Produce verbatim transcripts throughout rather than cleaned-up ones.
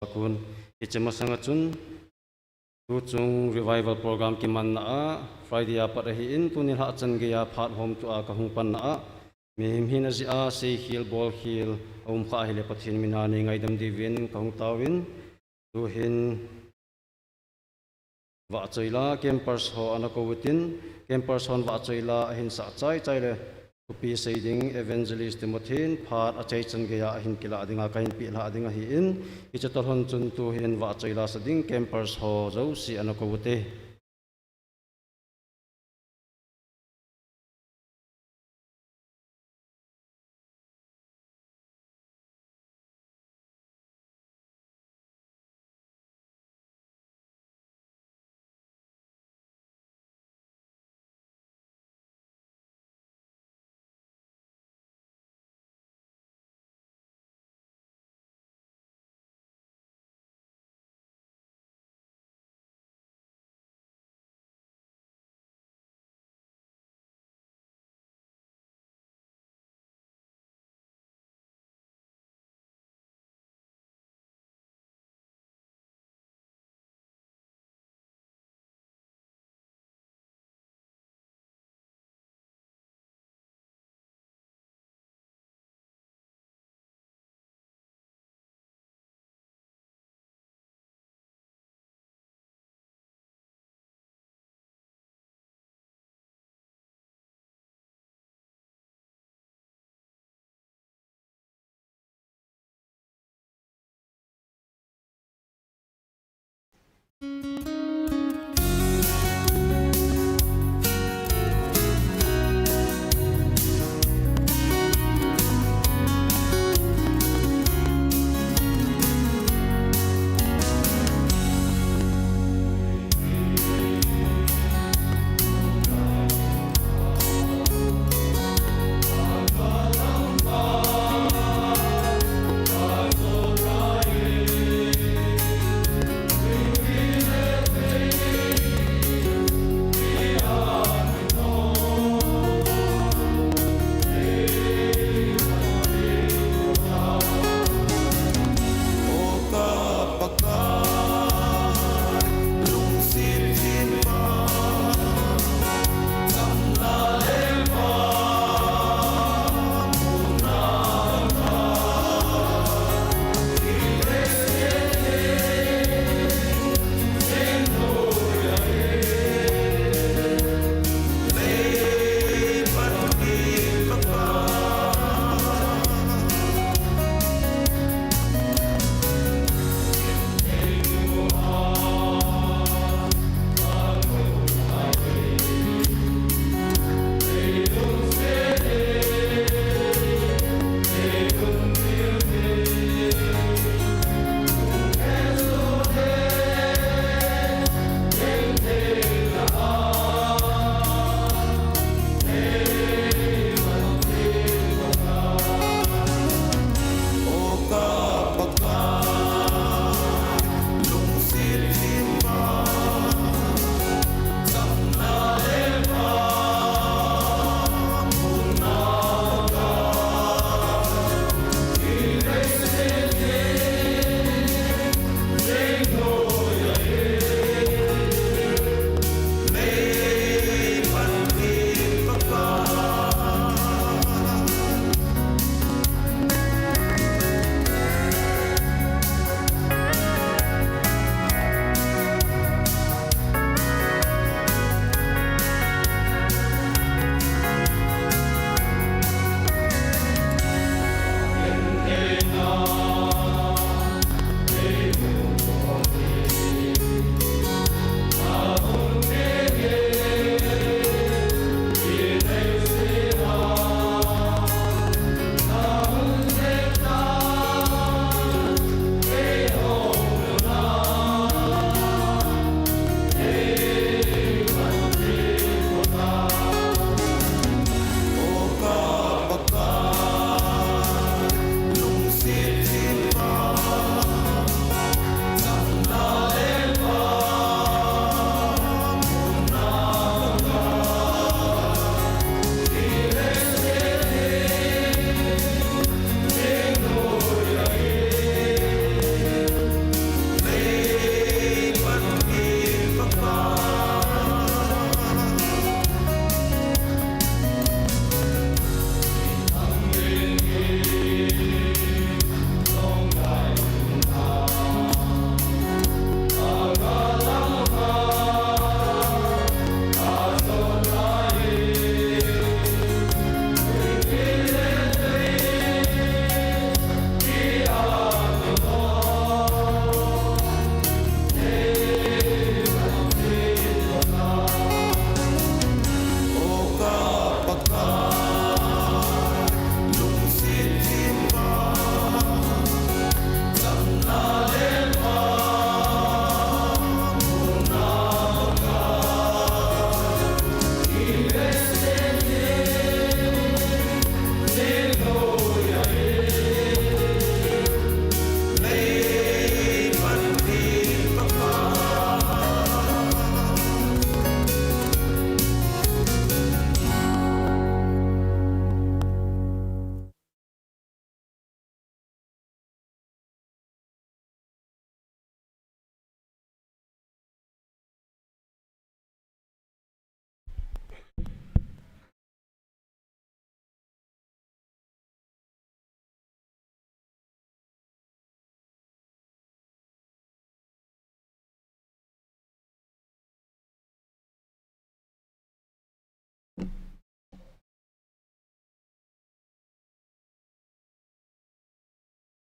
Akun, hiche masanga chun, tuchung revival program kimanna a, Friday a pat ahin, tuni lhah chan geiya phat hom tua kahung panna a, mihem hina jeh a, seikhel, bolkhel, aum kha ahile Pathen mina nei ngaidam diuvin, kahung taovin, tuhin, Vahchoila campers ho ana kou utin, campers hon vahchoila ahin sah chai chai le, thupi sei ding Evangelist Timothy in phat achai chan geiya ahin kilah dinga kahin peh lhah ding ahin, hiche toh lhon chun tuhin vahchoila sa ding campers ho jouse ana kou ute.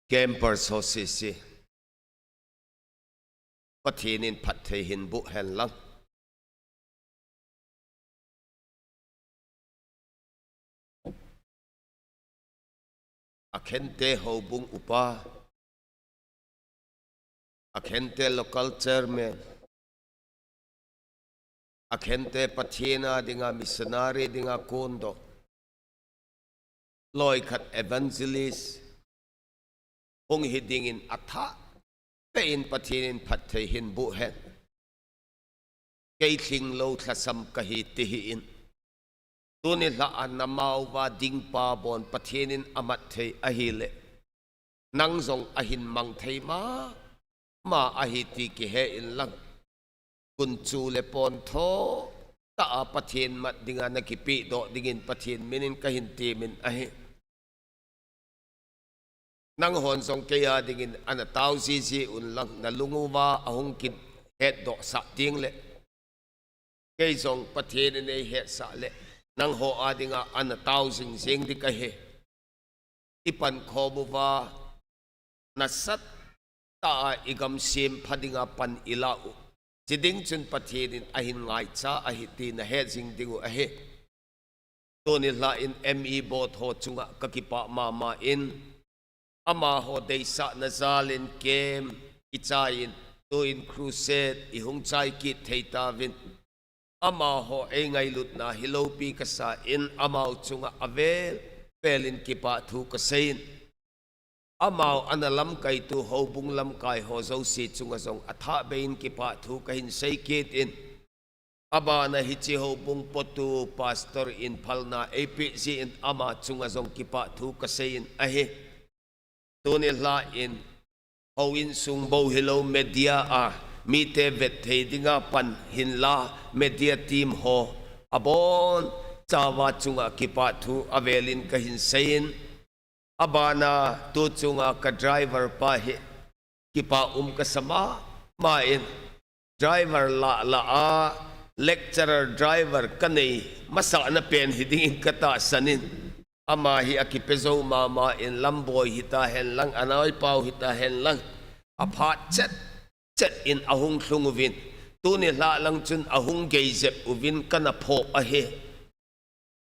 Campers ho sese, Pathen in phatthei hin boh hen lang. Akhente houbung upa, akhente local chairman, akhente Pathen a dinga missionary dinga kondoh, loikhat evangelist hung hi dingin athah tah in Pathen in phatthei hin boh hen. Kei lhinglou lhasam kahi ti hih in, tuni lha a namau va dingpa bon Pathen in amat thei ahile, nang jong ahin mang thei mama ahi ti kihe in lang, gunchu le pontho tah a Pathen mat dinga nakipehdoh dingin Pathen min in kahin temin ahi. Nanghon jong kei a dingin ana tao jiji un lang, nalung uva ahung kihetdoh sah ding le, kei jong Pathen in eihetsah le, nangho a dinga ana tao jingjing ding kahi. Ipankhom uva, nasatah a igam sempha dinga pan ilah u, chi ding chun Pathen in ahin ngaicha ahi ti nahet jing ding u ahi. Tuni lha in M E board ho chunga kakipah mama in, amaho deisahna jal in camp ichai in, tuin crusade ihung chai kit thei tauvin, amaho eingailutna hi loupi kasa in, amau chunga avel vel in kipahthu kasei in, amau ana lamkaitu houbung lamkai ho jouse chunga jong athah bei in kipahthu kahin sei kit in, abana hiche houbung potu pastor in phalna eipeh jeh in ama chunga jong kipahthu kasei in ahi. Tuni lha in, houin sung bou hilou media a mite vet thei dinga pan hinla, media team ho abonchauva chunga kipahthu avel in kahin sei in, abana tu chunga ka driver pa hi kipa um kasa mama in, driver lah lah a lecturer driver kanei masahna pen hi dingin katahsan in, ama hi akipe jou mama in, lamboi hita hen lang, anaipau hita hen lang, aphat chet chet in ahung lhung uvin, tuni lha lang chun ahung gei jep uvin kana phoh ahi.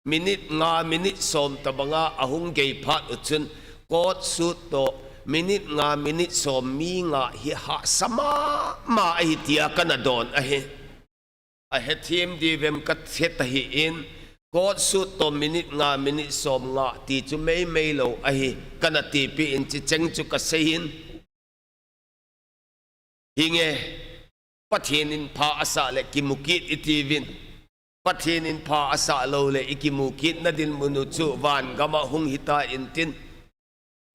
Minute nga, minute som tobanga ahung gei phat u chun, coat suit toh minute nga, minute som mi ngah hi hahsa mama ahi tia kana don ahi. Ahethem diuvem kahe tahih in, coat suit toh minute nga, minute som ngah ti chu meimei lou ahi, kana tipeh in, chicheng chu kasei in, hinge, Pathen in pha asah le kimu kit itiuvin, Pathen in pha asah lou le ikimu kitna dinmun u chu van gam a hung hita intin,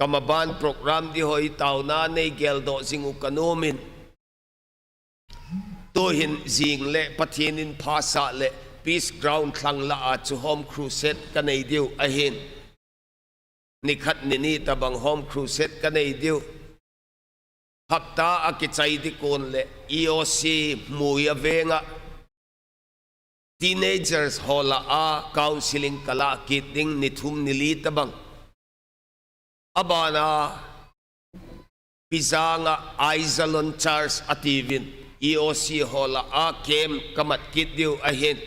kamaban program ding ho hi taona nei geldoh jing u kanom in, tuhin jing le Pathen in pha sah le Peace Ground lhang lah a chu home crusade kanei diu ahin, nikhat nini tobang home crusade kanei diu. Hapta a kichai ding kon le E O C Muia venga teenagers ho lah a counseling kalah kit ding, ni thum ni li tobang. Abana Pizanga Aizalon Church atiuvin, E O C ho lah a camp kamat kit diu ahin.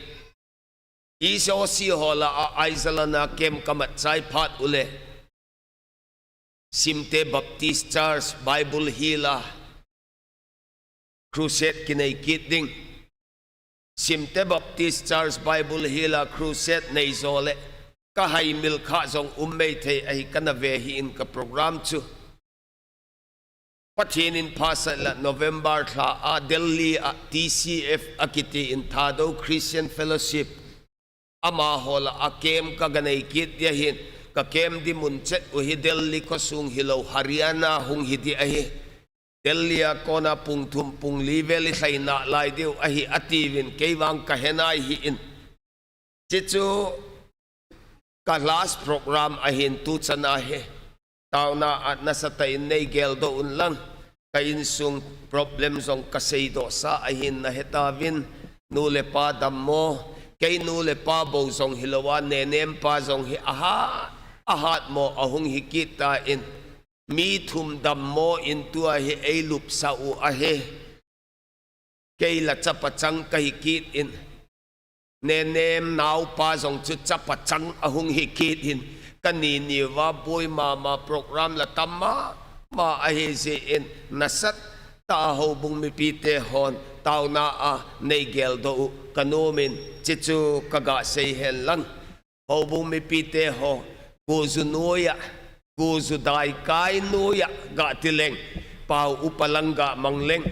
E O C ho lah a Aizalon a camp kamat chai phat u le, Simte Baptist Church Bible Hill a crusade kinei kit ding. Simte Baptist Church Bible Hill a crusade nei jo le, kahaimil kha jong um mei thei ahi, kana ve hih in ka program chu. Pathen in pha sah le November lha a Delhi a T C F akiti in, Thadou Christian Fellowship, amaho lah a camp kaga nei kit ding ahin, ka camp ding mun chet u hi Delhi khosung hilou, Haryana hung hi ding ahi. Delhi a kona pung thum pung li vel ilhai nalai diu ahi atiuvin, kei vang kahe nai hih in. Chuchu ka last program ahin, tuchan a hi taona a nasatah in nei geldoh un lang, ka insung problem jong kasei doh sa ahin, nahe tauvin, nu le pa dammo, kei nu le pa bou jong hilou a, nenem pa jong hi ahat, ahat mo ahung hi kit tan, Mi thum dammo in tua hi eilupsah u ahi. Kei la chapa chang kahi kit in, Nenem naopa jong chu chapa chang ahung hi kit in, kani niuva boi mama program la tam mama ahi jeh in, nasatah a houbung mipite hon taona a neigeldoh u kanom in, chuchu kaga sei hen lang. Houbung mipite ho, kuju noiya, kuju daikai noiya, ga ti leng, pau upa lang ga mang leng.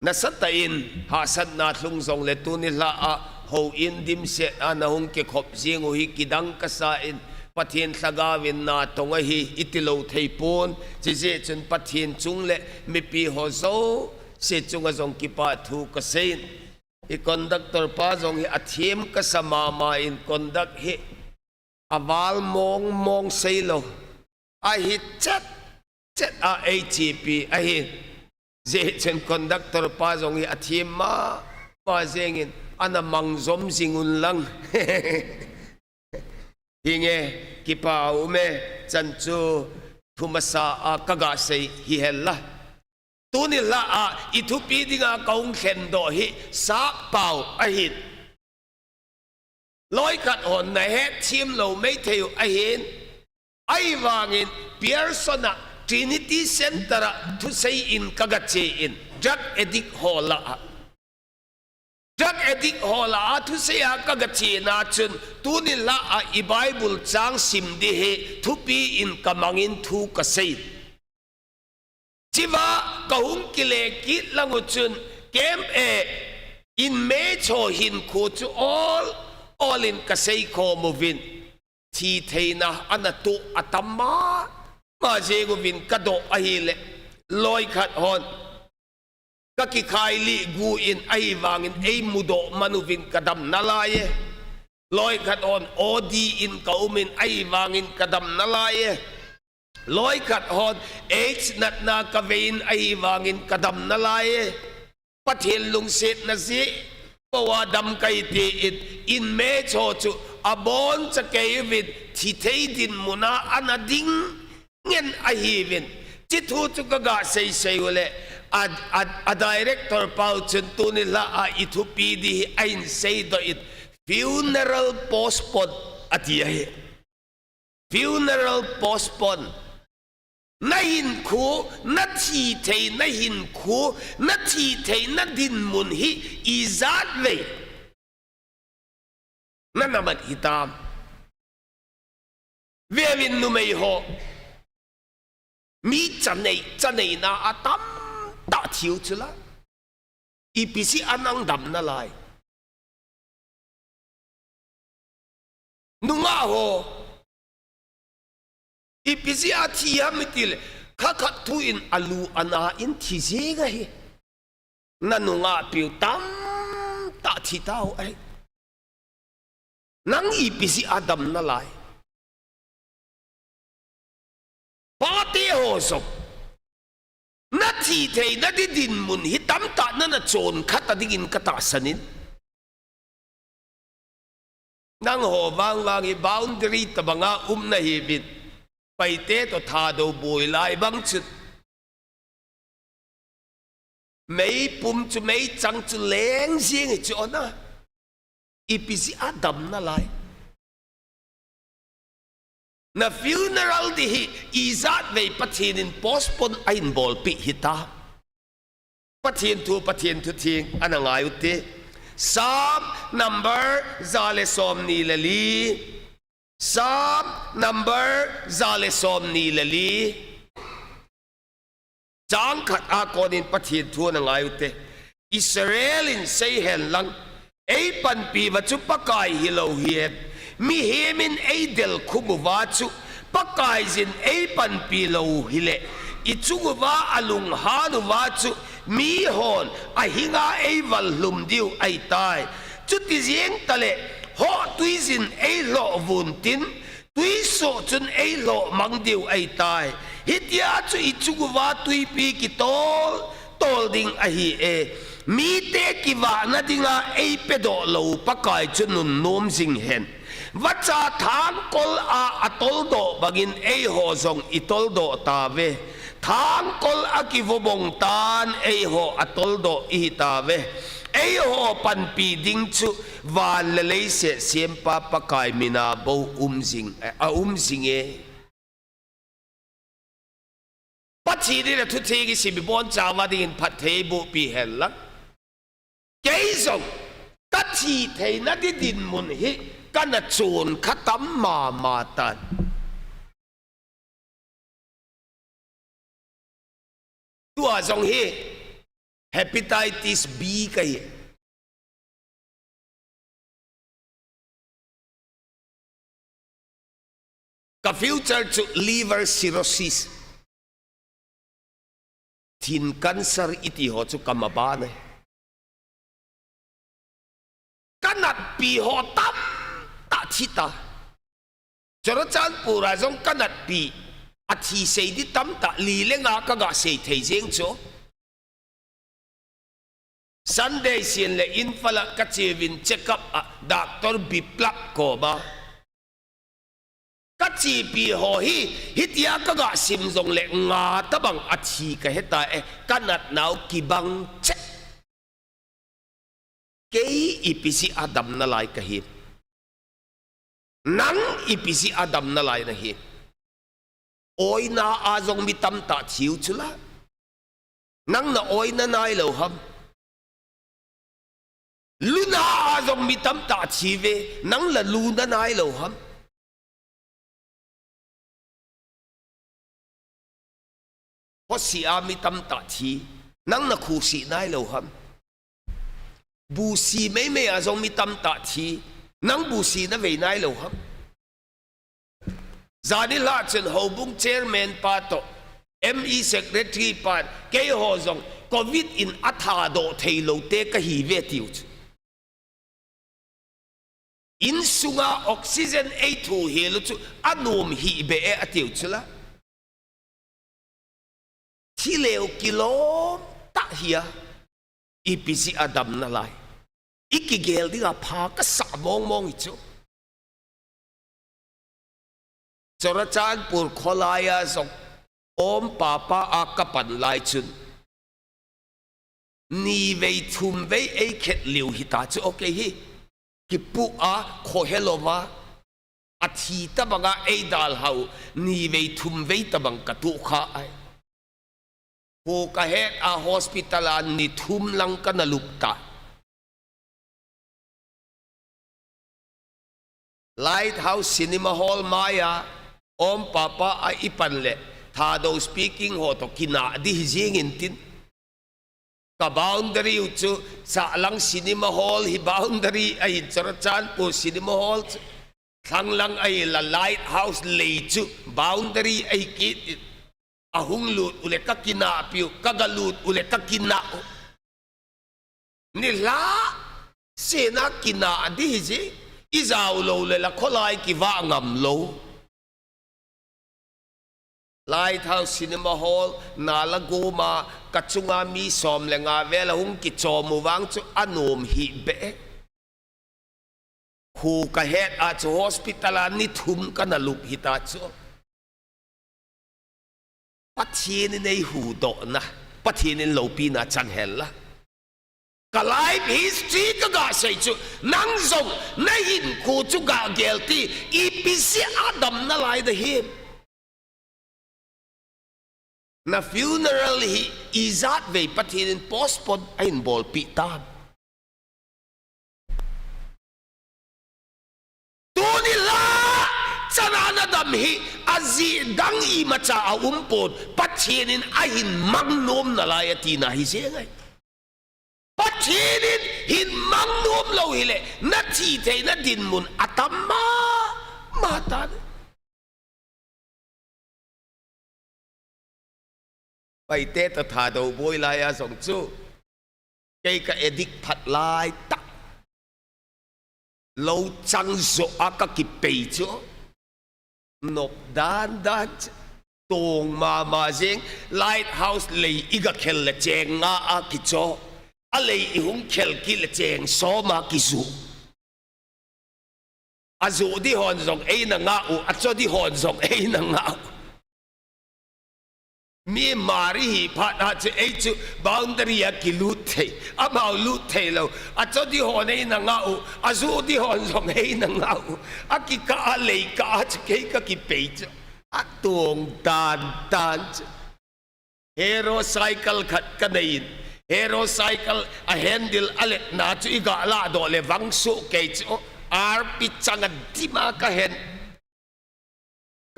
Nasatah in hahsatna lhung jongle tuni lha a houin dimset a nahung kikhop jing u hi kidang kasa in, Pathen lhagao in natong ahi iti lou thei pon, chujeh chun Pathen chung le mipi ho jouse chunga jong kipa thu kasei in. I conductor pa jong hi athem kasa mama in conduct hi aval mong mong sei lou. Ahi chet chet a eichepi ahi. Jeh chun conductor pa jong hi athem mama jeng in ana mang jom jing un lang. Hinge, kipa um e, chan chu thumasa a kaga sei hi hen la. Tuni lha a i thupi dinga kahung lhendoh hi sap pau ahin. Loikhat hon nahet thim lou mei thei u ahin. Ahivangin Pearson a Trinity Center a thusei in kaga che in, drug addict ho lah a. Drug addict ho lah a thusei a kaga chena chun, tuni lha a i Bible chang sim di hi thupi in kamangin thu kasei. Chiva kahung kile kit lang u chun, camp e, inmate ho hinkho chu ol ol in kasei khom uvin. Thitheina ana toh atam mama jeng uvin kadoh ahile, loikhat hon kakikhai lih gu in ahivangin eimudoh man uvin kadam nalai e. Loikhat hon O D in kaum in ahivangin kadam nalai e. Loikhat hon AIDS natna kavei in ahivangin kadam nalai e. Pathen lungsetna jeh pou a dam kahi ti in, inmate ho chu aboncha kei uvin thithei dinmun a ana ding ngen ahiuvin. Chi thu chu kaga sei sei u le, a, a, a director pau chun tuni lha a i thupi di hi ahin seidoh in, funeral postpone ati ahi. Funeral postpone. Nahinkho, nathithei nahinkho, nathithei nadinmun hi ijat vei nanamat hitam? Veuvin numei ho, mi chanei, chaneina atamtah thiu chula. Ipi jeh a nang dam nalai? Nungah ho, ipi jeh a thi ham itile, kha khat thu in alu ana in thi jeng ahi. Nanungah piu tamtah thi tau ahi. Nang ipi jeh a dam nalai? Pate ho jong, nathithei nadinmun hi tamtah nana chon kha ta dingin katahsan in. Nangho vangvang hi boundary tabanga um nahiuvin, Paite toh Thadou boi lai bang chun, meipum chu meichang chu leng jeng hi chu ona. Ipi jeh a dam nalai? Na funeral di hi ijat vei Pathen in postpone ahin bolpeh hita? Pathen thu, Pathen thu theng ana ngai ute. Psalm number ja le somni le li. Psalm number ja le somni le li. Chang khat a konin Pathen thu ana ngai ute. Israel in sei hen lang, eipanpi uva chu Pakai hilou hi em? Mihem in eidel khum uva chu Pakaiyin eipanpi lou hile, ichung uva alunghan uva chu mihon ahinga eival lhum diu ahitai. Chuti jeng tale, hoh tuiyin eilhoh vun tin, tuisoh chun eilhoh mang diu ahitai. Hitia chu ichung uva tuipi kitol tol ding ahi e. Mite kivahna dinga eipedoh lou Pakai chu nunnom jing hen. Vacha thangkol a atoldoh bangin eiho jong itoldoh tauve. Thangkol a kivobong tan eiho atoldoh ihi tauve. Eiho panpi ding chu van le leiset sempa Pakai mina bou um jing, eh, a um jing e. Pathen in athu theng isim ibon chauva dingin phatthei eiboh peh hen lang. Kei jong kathi theina di dinmun hi kana chon kha tam mama tan. Tua jong hi hepatitis B kahi. Ka future chu liver cirrhosis, thin cancer iti ho chu kama ban e. Ka natpi ho tamtah thi ta. Churachandpur a jong ka natpi athi sei di tamtah, li le nga kaga sei thei jeng chu. Sunday sin le Imphal a kache uvin check up a Doctor Biplap koma, kachepi ho hi, hitia kaga sim jongle nga tabang athi kahe ta e, ka natnau kibang cheh. Kei ipi jeh a damna lai kahim? Nang ipi jeh a damna lai nahim? Oina a jong mi tamtah thiu chula. Nang na oina nailou ham? Luna a jong mi tamtah thiuve, nang la luna nailou ham? Khosi a mi tamtah thi, nang na khosi nailou ham? Busi meimei a jong mi tamtah thi, nang busi navei nailou ham? Jani lah chun houbung chairman pa toh, M E secretary pan, keiho jong covid in athadoh theilou te kahiuve tiu chu. Insunga oxygen eithoh hel u chu anom hih beh e atiu chula. Thileu kilom tah hia, ipi jeh a damna lai? Ikigel dinga pha kasah mong mong hi chu. Churachandpur kholai a jong Om Papa a kapan lai chun, nivei thumvei eikhet liu hita chu, okay hi. Kipu a, khohelouva, athi tabanga eidalhau, nivei thumvei tabang katoh kha ai. Kho kahet a hospital a ni thum lang kana lup ta. Lighthouse Cinema Hall maiya Om Papa a ipan le Thadou speaking ho toh kinah di hi jing intin. Ka boundary u chu Sahlang Cinema Hall hi boundary ahin, Churachandpur Cinema Hall chu Sahlang ahin la, Lighthouse lei chu boundary ahi kit in. Ahung lut ule kakinah piu, kagalut ule kakinah u. Nilhah sena kinah di hi ji, ijao lou le la kholai kivah ngam lou. Lighthouse Cinema Hall, nala goma, kachunga mi som le nga vel ahung kichom u vang chu anom hih beh. Kho kahet a chu hospital a ni thum kana lup hita chu. Pathen in eihuhdohna, Pathen in loupina chan hen la. Ka life history kaga sei chu, nang jong nahinkho chu gagel te, ipi jeh a damna lai nahim? Na funeral hi ijat vei Pathen in postpone ahin bolpeh tam? Tuni la chana nadam hi ajeh dang imacha aumpon, Pathen in ahin mang nom nalai atina hi jeng ahi. Pathen in hin mang nom lou hile, nathi theina dinmun atam mama tan. Paite toh Thadou boi laiya jong chu, kei ka addict phat lai tah. Lou chang joh a kakipei chu. Nop dan dan chu. Tong mama jeng, Lighthouse lei igakhel le cheng nga a kicho. Alei ihung khel kit le cheng som a kiju. Ajoh di hon jong eina ngah u, acho di hon jong eina ngah u. Mi mari hi phat a chu ei chu boundary a kilut thei, amau lut thei lou. Acho di hon eina ngah u, ajoh di hon jong eina ngah u. Akikah a leikah a chu kei kakipei chu. Atong tan tan chu. Hero cycle khat kanei in, Hero cycle a handle aletna chu iga lahdoh le vangsoh kei chu. Arpi chang a dima kahen.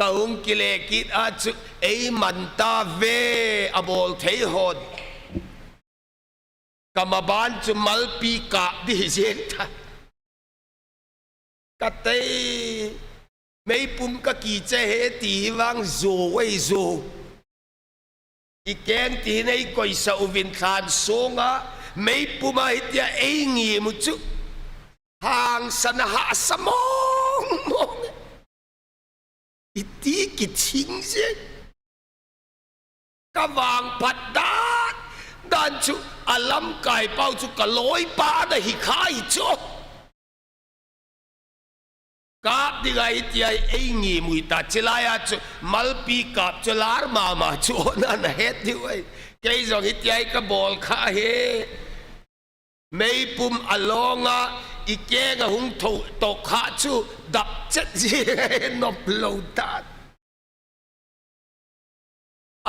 Kahung kile kit a chu, ei man tave, abol thei hon. Kamaban chu malpi kap di hi jeng ta. Katei, meipum kakicha he ti hi vang jo ei jo. Ikeng ti hi nei koisa uvin than songa, meipum a hitia ei ngim u chu. Hangsan a hahsa mong mong. Iti kithing jeng. Kavangphat dan dan chu alamkai pau chu kaloipa ana hi kha hi chu. Kap dinga hitia ei ngim u hita, chilai a chu malpi kap chu lar mama chu ona nahet diu ahi. Kei jong hitia hi kabol kha hi. Meipum along a ikeng a hung tho toh kha chu dap chet ji nop lou tan.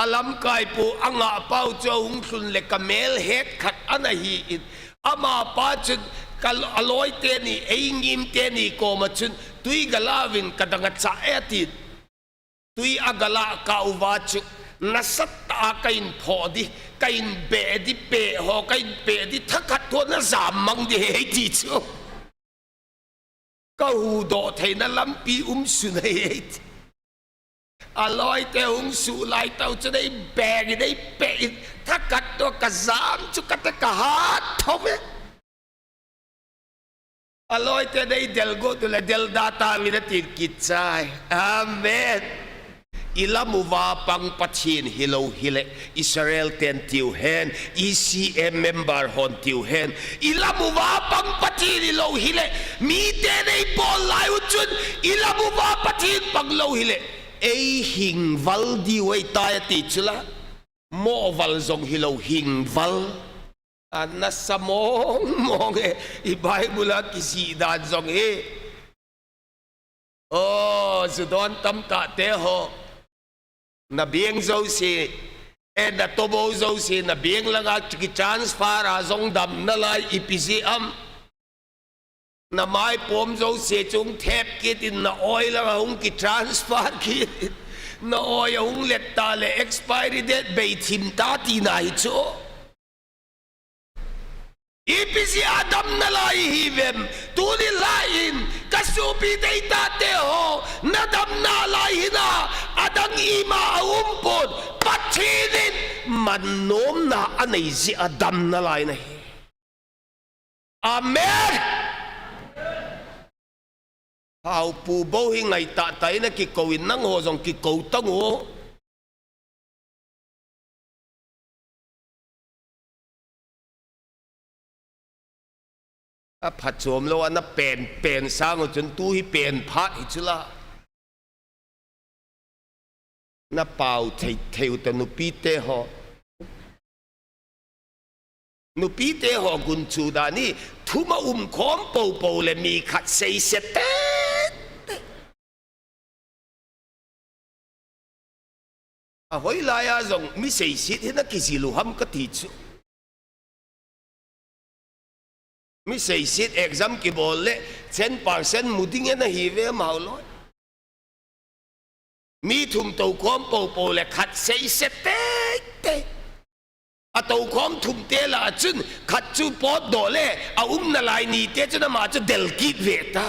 Alamkai pu angah pau chu ahung lhun le kamel het khat ana hi in. Amapa chun ka aloi teni, ei ngim teni koma chun tui gala uvin kadang acha e atin. Tui agala kah uva chu, nasatah a kahin phoh di, kahin beh di, peh ho kahin peh di, thakhat thua najam mang di hei ti chu. Kahuhdoh theina lampi umsun hei hei ti. Aloite hung suh lai tau chu nei beng in, nei peh in, thakhat thua kajam chu kate kahat thou e. Aloite nei del got u le del da tauvin atin kichai. Amen. Ilam uva pang Pathen hilou hile, Israel ten tiu hen, E C M member hon tiu hen. Ilam uva pang Pathen hilou hile, mite nei bol lai u chun, ilam uva Pathen pang lou hile, ei hing val diu ahitai ati chula. Mo val jong hilou hing val. Ana sa mong mong e, i Bible a kisih dan jong hi. O, Zudon tamtah te ho. Na beng jouse, e na tobou jouse, na beng langa ki transfer a jong dam nalai ipi jeh am. Na maipom jouse chu hung thep kit in na oi langa hung ki transfer kit in. Na oi ahung let ta le expiry date bei thim ta tina hi chu. Ipi jeh a dam nalai ihiuvem, tuni lhah in, ka sopi deitah te ho, na dam nalai hina, adang ima aum pon, Pathen in man nomna anei jeh a dam nalai nahi. Amen. Haupu bou hi ngaitah tah in akikou in nangho jong kikou tan u. Apha chom lou a na pen pen sang u chun tu hi pen phat hi chula. Na pao thei thei u ta nupi te ho. Nupi te ho gunchu dan hi thum a um khom popo le mi khat seiset te. Ahoilai a jong mi seiset hi na kijil u ham kati chu. Mi seiset exam kibol le cent percent mu ding e nahi ve mau loi. Mi thum tou khom popo le khat seiset te te. Atou khom thum te lah a chun khat chu potdoh le aum nalai ni te chun ama chu del kit ve ta.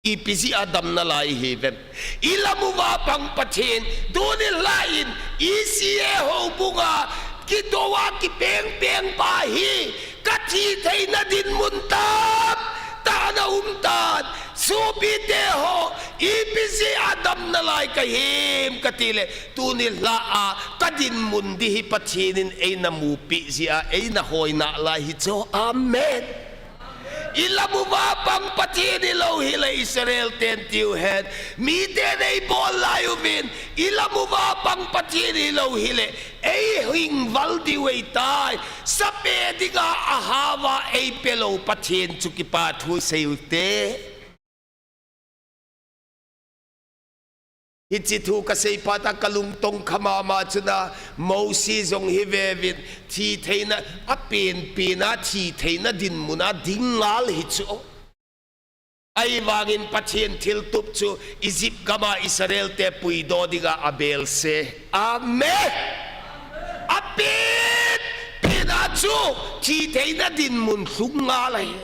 Ipi jeh a dam nalai ihiuvem. Ilam uva pang Pathen, tuni lhah in, E C A houbung a, kidou a kipeng peng pa hi, kathi theina dinmun tam, tah ana um tan, Sopite ho, ipi jeh a damna lai kahim kati le, tuni lha a kadinmun ding hi Pathen in eina mupi jeh a, eina hoina lai hi chu. Amen. Ilam uva pang Pathen hilou hile Israel ten tiu hen, miten eibol lai uvin, ilam uva pang Pathen hilou hile, eihing val diu ahitai. Sape dinga ahava eipelou Pathen chu kipa thu sei ute. Hiche thu kasei phat a kalung tongkha mama chu na, Mosi jong hi veuvin, thitheina apenpen a thitheina dinmun a ding ngal hi chu. Ahivangin Pathen thiltup chu Egypt gam a Israel te puidoh dinga abel se. Amen. Apenpen a chu thitheina dinmun lhung ngal ahi.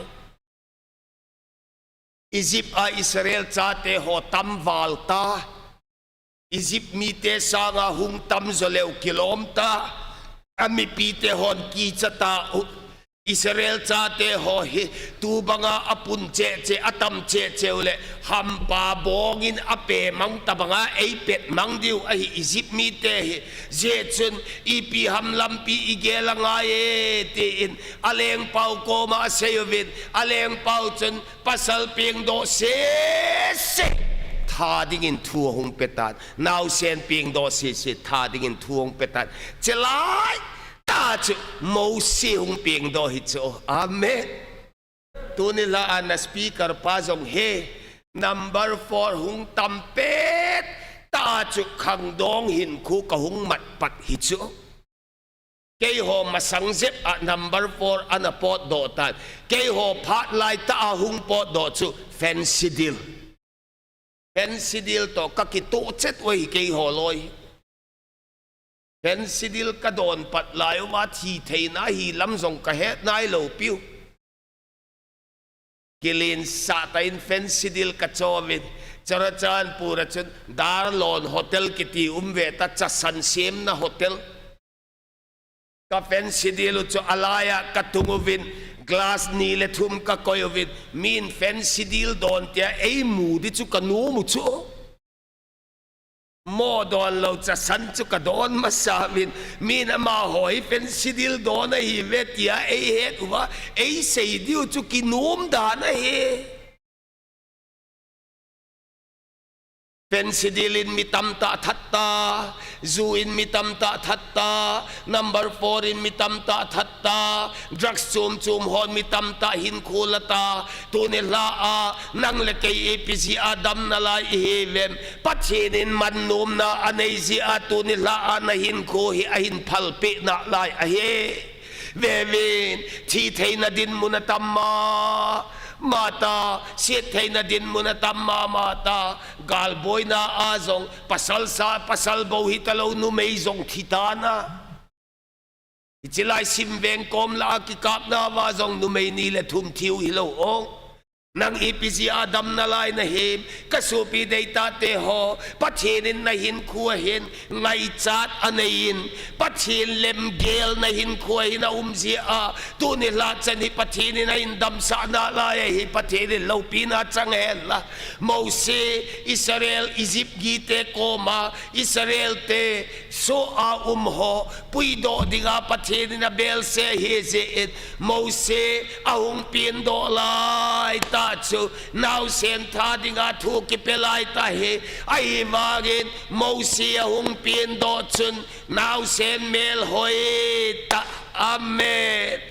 Egypt a Israel chate ho tam val ta. Egypt mite sanga hung tam jo leu kilom ta. Amipite hon kicha ta u. Israel chate ho hi tubanga apun cheh cheh, atam cheh cheh u le, hampa bongin ape mang tabanga eipet mang diu ahi Egypt mite hi. Jeh chun ipi ham lampi igel angai e, tin alengpau koma asei uvin, alengpau chun pasal pengdoh sese tha dingin thu ahung petan, naosen pengdoh sese tha dingin thu ahung petan. Chelai tah chu Mosi hung pengdoh hi chu. Amen. Tuni lha a na speaker pa jong hi number four hung tam pet tah chu khangdong hinkho kahung mat pat hi chu. Keiho masang jep a number four ana potdoh tan. Keiho phat lai tah a hung potdoh chu Fansidel. Fansidel toh kakitoh chet uve keiho loi. Fansidel kadon pat lai uva thitheina hilam jong kahet nailou piu. Kilensah tah in Fansidel kachouvin, Churachandpur a chun Darlon Hotel kiti um ve ta, chasan semna hotel. Ka Fansidel u chu alai a katung uvin, glass ni le thum kakoi uvin, min Fansidel don tia eimu ding chu kanom u chu. Mo don lou chasan chu kadon masa uvin, min amaho hi Fansidel don ahiuve tia eihet uva, eisei diu chu kinom dan ahi. Fansidel in mi tamtah that ta, ju in mi tamtah that ta, number four in mi tamtah that ta, drugs chom chom hon mi tamtah hinkho la ta, tuni lha a nang le kei ipi jeh a damna lai ihiuvem? Pathen in mannomna anei jeh a tuni lha a nahinkho hi ahin phalpeh nalai ahi. Veuvin, thitheina dinmun atam mama ta, settheina dinmun atam mama ta, galboina a jong pasal sa, pasal bou hitalou numei jong thi tan a. Hiche lai Simveng kom lah a kikapna uva jong numei ni le thum thiu hilou ong. Nang ipi jeh a damna lai nahim? Ka sopi deitahte ho, Pathen in nahinkho a hin ngaichat anei in, Pathen lemgel nahinkho a hin aum jeh a, tuni lha chan hi Pathen in ahin damsah nalai ahi. Pathen in loupina chang hen la. Mosi, Israel, Egypt mite koma Israel te soh a um ho puidoh dinga Pathen in abelse ahi jeh in, Mosi ahung pendoh lai tah chu naosen tha dinga thu kipe lai tah ahi. Ahivangin Mosi ahung pendoh chun naosen melhoi tah. Amen.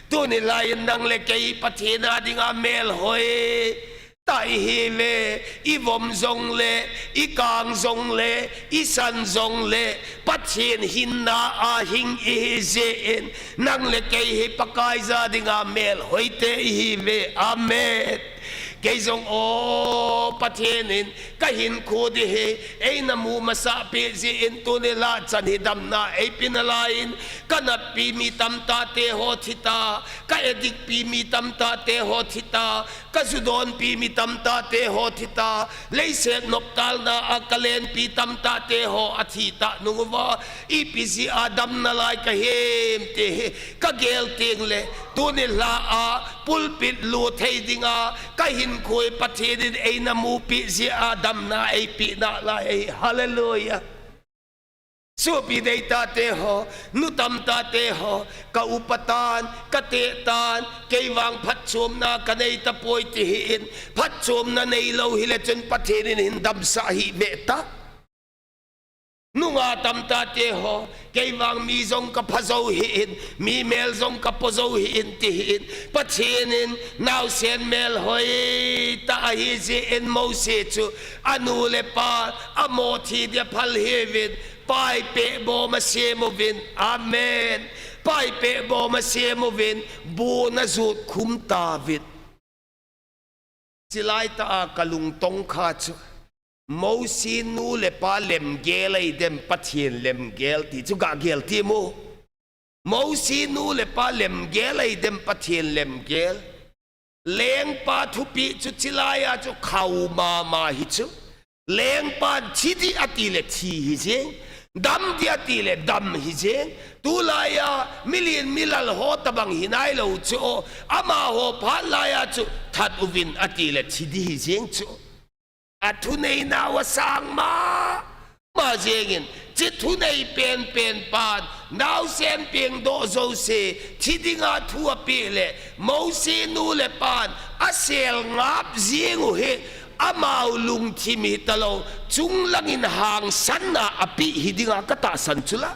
Tuni lhai in nang le kei Pathen a dinga melhoi tah ihiuve, ivom jongle, ikang jongle, isan jongle, Pathen hinna a hing ihi jeh in, nang le kei hi Pakai a dinga melhoite ihiuve. Amen. Kei jong o Pathen in kahinkho ding hi eina mu masah peh jeh in tuni lha chan hi damna eipe nalai in, kanatpi mi tamtahte ho thi ta, ka addict pi mi tamtahte ho thi ta, Ka ju donpi mi tamtah te ho thi ta, leiset noptalna a ka lenpi tamtah te ho athi ta nung uva, ipi jeh a dam nalai ka hem ti hi ka gel teng le, tuni lha a pulpit lut thei dinga ka hinkho hi Pathen in eina mupi jeh a damna eipe nalai ahi. Hallelujah. Sopi deitah te ho, nu tamtah te ho, ka upa tan, ka teh tan, kei vang phatchomna ka nei tapoi ti hih in, phatchomna neilou hile chun Pathen in hin damsah hih ve ta. Nungah tamtah te ho, kei vang mi jong ka pha jou hih in, mi mel jong ka po jou hih in ti hih in, Pathen in naosen melhoi tah ahi jeh in Mose chu anu le apa amo thi dia phal hiuvin, pai peh bom asem uvin. Amen. Pai peh bom asem uvin, bun ajot khum tauvin. Chilai tah a ka lungtong kha chu, Mose nu le pa lemgel ahi dem, Pathen lemgel ti chu ga gel ti mo. Mose nu le pa lemgel ahi dem, Pathen lemgel. Lengpa thupeh chu chilai a chu khau mama hi chu. Lengpan thi ding ati le thi hi jeng, dam ding ati le dam hi jeng. Tulai a milen milal ho tabang hi nailou chu, amaho phat lai a chu that uvin ati le thi ding hi jeng chu. Athuneina u asang mama jengin, hiche thunei penpen pan naosen pengdoh jouse thi dinga thu apeh le, Mose nu le pan asel ngap jeng u hi, amau lungthim hitalou, chunglangin hangsanna apeh hi dinga ka tahsan chu la.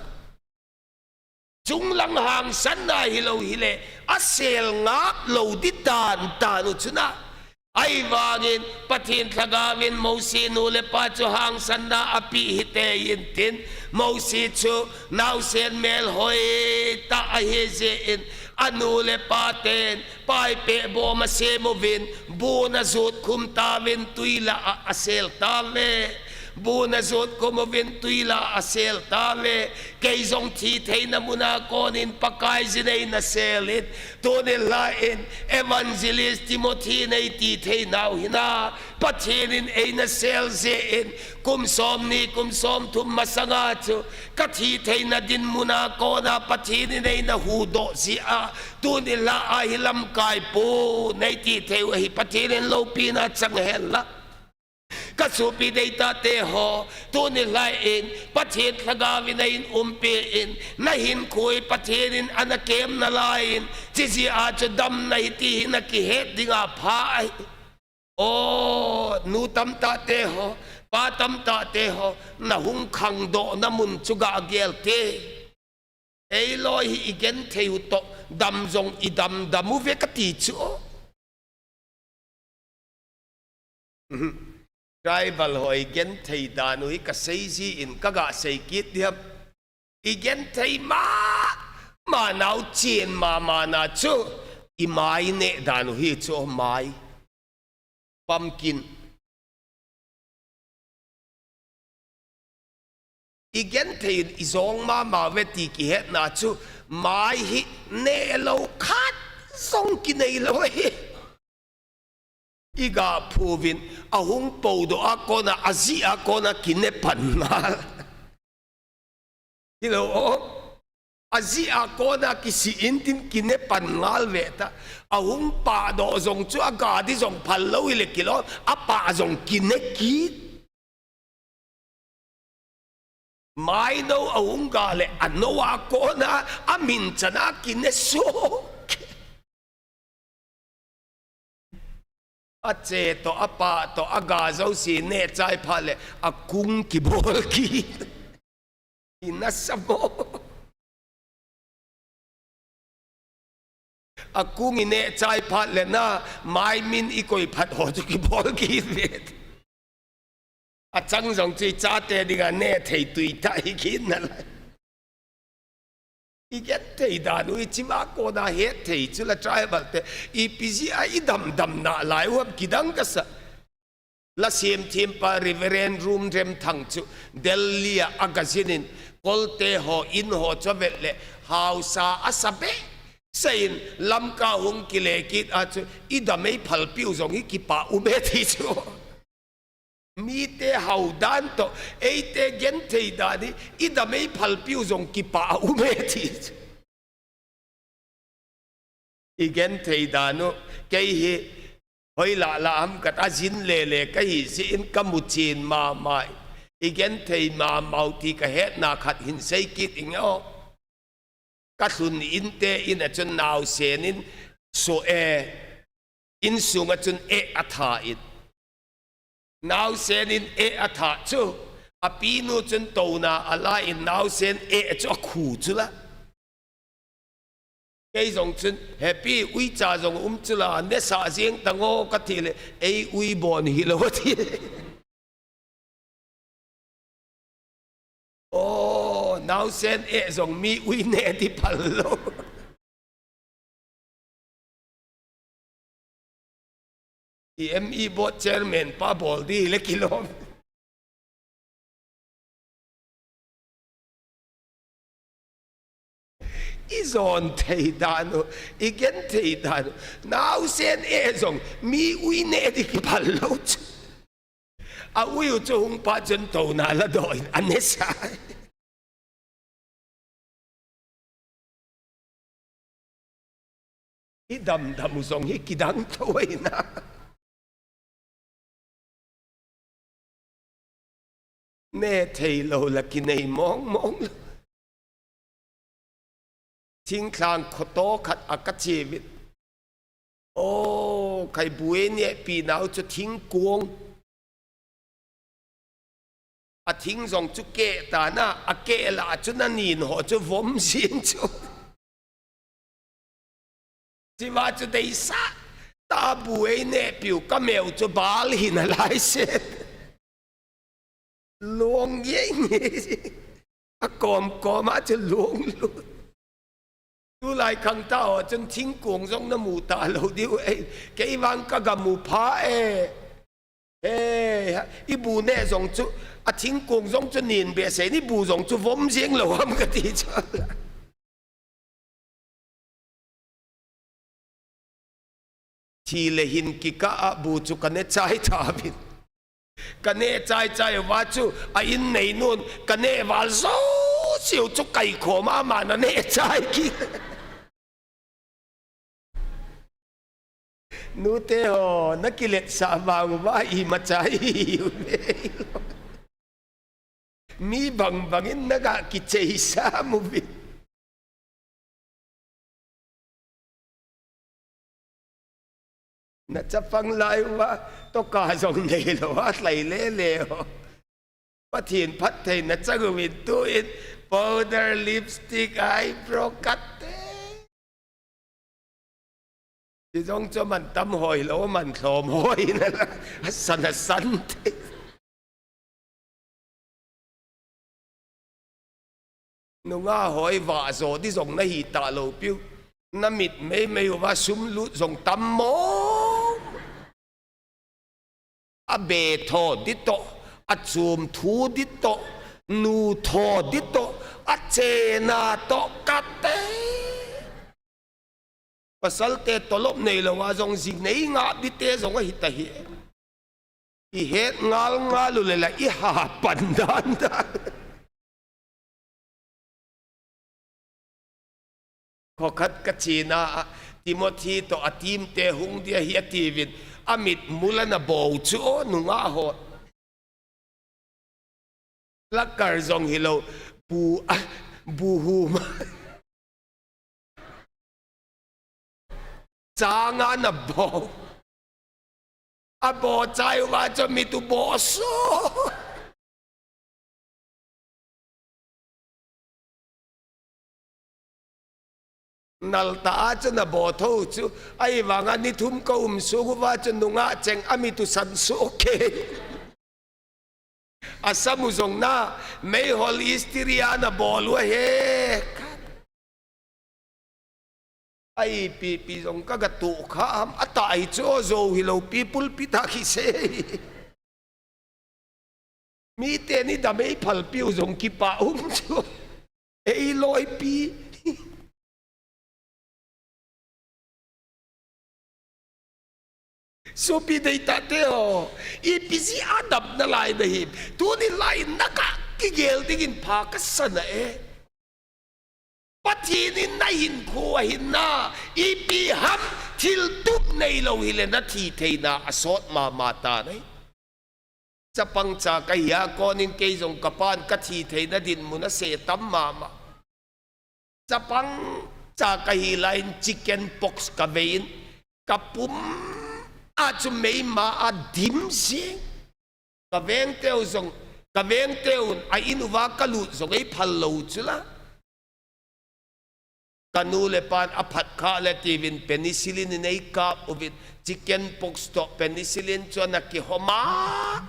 Chunglang hangsanna hilou hile, asel ngap lou ding tantan u chu na. Ahivangin Pathen lhagaovin Mose nu le pa chu hangsanna apeh hite intin, Mose chu naosen melhoi tah ahi jeh in, anu le pa ten pai peh bom asem uvin, bun ajot khum tauvin, twi lah a asel tauve. Bun ajot khum uvin, twi lah a asel tauve. Kei jong thi theina muna konin Pakai jin eina sel in, tuni lha in Evangelist Timothy in eiti theinau hi na, Pathen in eina sel jeh in, kum somni, kum somthum masanga chu ka thi theina dinmun a kona Pathen in eina huhdoh jeh a, tuni lha a hi lamkai pon eiti thei u ahi. Pathen in loupina chang hen la. Ka sopi deitah te ho, tuni lha in Pathen lhagaovin eihin umpi in, na hinkho hi Pathen in ana kem nalai in, hiche jeh a chu damna ahi ti hi na kihet ding apha ahi. O, nu tamtah te ho, pa tamtah te ho, na hung khangdohna mun chu ga gel te. Eiloi hi i genthei u toh dam jong i damdam uve kati chu. Tribal ho i genthei dan u hi ka sei jin ka ga sei kit diam. I genthei mama nau chen mama na chu i mai neh dan u hi chu, mai. Pumpkin. I genthei in i jong mama uve ti kihetna chu, mai hi neh lou khat jong kinei lou hi. I ga phu uvin, ahung podoh a kona, ajih a kona kine pan ngal. Hilou o. Ajih a kona kisih intin kine pan ngal ve ta. Ahung pahdoh jong chu aga ding jong phal lou hile kilom, apah jong kine kit. Mai nou ahung ga le anou a kona amin chan a kine soh. Ache toh, apah toh, aga jouse neh chai phat le akung kibol kit. I nasa mo. Akung i neh chai phat le na, mai min i koi phat ho chu kibol kit ve. Achang jong chu i chate dinga neh thei tui tah hi kit nalai. I genthei dan u hiche ma kona het thei chu la tribal te. Ipi jeh a i damdam nalai u ham kidang kasa. La semthem pa Reverend Rumremthang chu Delhi a aga jin in, kolte ho in ho chu avet le, haosa asa behseh. Seiyin Lamka hung kile kit a chu, i dam ei phalpiu jong hi kipah um e ti chu. Mite hau dan toh, eite genthei dan hi, i dam ei phalpiu jong kipah um e ti chu. I genthei dan u, kei hi, hoilah lah ham khat a jin lele ka hi jeh in ka mu chen mama. I genthei mama u ti ka hetna khat hin sei kit inge o. Ka lhun inte in a chun naosen in so e, insung a chun eh a tha in. Naosen in eh a tha chu, a pinu chun tona a la in naosen eh chu a khu chu la. Kei jong chun, "Happy, uicha jong um chu la, nesa jeng tango," ka ti le, "Ei ui bon hi lo," a ti. O, naosen eh jong mi ui ne ti phal lo. I M E board chairman pa bol di le kilom. I jon thei dan u, i gen thei dan u. Naosen eh jong, mi ui ne di kiphal lo chu. A ui u chu hung pa chun tona la doh in a ne sa. I damdam u jong hi kidang tho ahi na. Ne thei lo la kinei mong mong lo. Thingthang khoto khat a ka che vin. O, khai bu ei nehpi nau chu thingkuang. A thing jong chu keh ta na, a keh la chu na nin ho chu vom jing chu. Chiva chu deisa ta bu ei nehpiu ka meu chu bal hi na lai se. Luang ye nge. A kom kom a chu luang lu. Tulai khang ta ho chun thingkuang jong na mu ta lo diu ei. Kei vang ka ga mu pha e. He, i bu ne jong chu, a thingkuang jong chu nin behseh in i bu jong chu vom jing lo ham ka ti chu. Thi le hin kikah a bu chu ka ne chai tha vin. Ka ne chai chai uva chu a in neinun ka ne val jouse u chu kai khom a, ama na ne chai kit. Nute ho, na kiletsah vang uva imacha hi hi u ve. Mi bang bang in na ga kicheisam uvin. Na chapang lai uva, toka jong nei lo a, tlai le le ho. Pathen phattheina chang uvin tu in, powder, lipstick, eyebrow, cut te. Ti jong chu man tam hoi lo, man thlom hoi na la, a san a san te. Nungah hoi vah jo di jong na hi ta lo piu. Na mit mei mei uva sum lut jong tam mo. A be tho di to, a chum thu di to, nu tho di to, a chena to kate. Pasal te tolop nei lo a jong ji nei nga di te jong ahi ta hi. I het ngal ngal u le la i ha pan dan dan. Khokhat ka china a, Timothy to a team te hung dia hi a ti vin, a mit mul a na bo chu o nungah ho. Lakar jong hi lo, bu, a, bu hu ma. Changa na bo. A bo chai uva chu mit u bo so. Nal ta a chu na bo tho chu, ahivanga ni thum ka um sung uva chu nungah cheng a mit u san so ke. A sam u jong na, meihol istiri a na bol u ahi. Ai, pi, pi jong ka ga tu kha ham, a ta ai chu o jo hi lo pi pulpit a khi se. Mi te ni dam ei phal piu jong kipah um chu. Ei loi pi. Sopi deitah teho, ipi jeh a damna lai nahi? Tuni lai in nagah kigel dingin pha kasa nahi e. Pathen in nahinkho ahin na, ipi ham thiltup neilou hile nathi theina asot mama ta nahi. Chapang cha kahi a konin kei jong kapan kathi theina dinmun asei tam mama. Chapang cha kahi lai in chicken pox kavei in, kapum a chu meima a dim jeng. Kaveng teu jong, kaveng teu a in uva kalut jong eiphal lou chu la. Kanu le pan aphat kha le tiuvin penicillin in eikap uvin, chicken pox toh penicillin chu ana kihom a,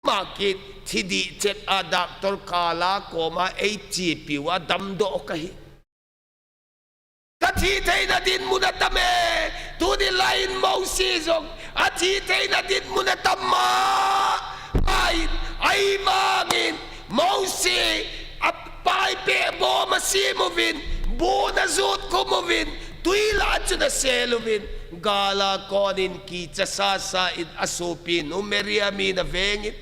ma kit thi dih chet a doctor kal a koma eichepi uva damdoh kahi. Kathi theina dinmun atam e. Tuni lai in Mose jong athi theina dinmun atam ma. Ahin, ahivangin Mose apaipeh bom asem uvin, bun ajot khum uvin, twi lah a chun asel uvin, gal a konin kicha sasa in asopi nu Miriam in aveng in.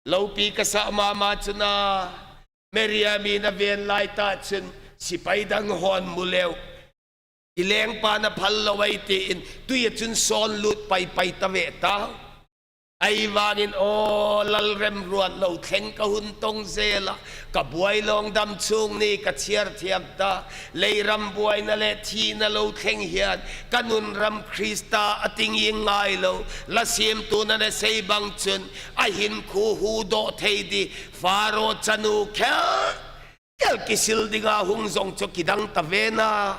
Loupi kasa mama chun a, Miriam in aven lai tah chun, sepai dang hon mu leu, ilengpa naphal lou ahi tin, twi a chun son lut paipai tave ta. Ahivangin, o, lalrem ruat lou thleng kahung tong jel a, kabuai long dam chung ni kachiar thiam ta. Leiram buaina le thina lou thleng hian, kanun ram Krista a ting in ngai lou. Lasemtuna nasei bang chun, ahinkho huhdoh thei di, Pharaoh chanu khel khel kisil dinga hung jong chu kidang ta ve na.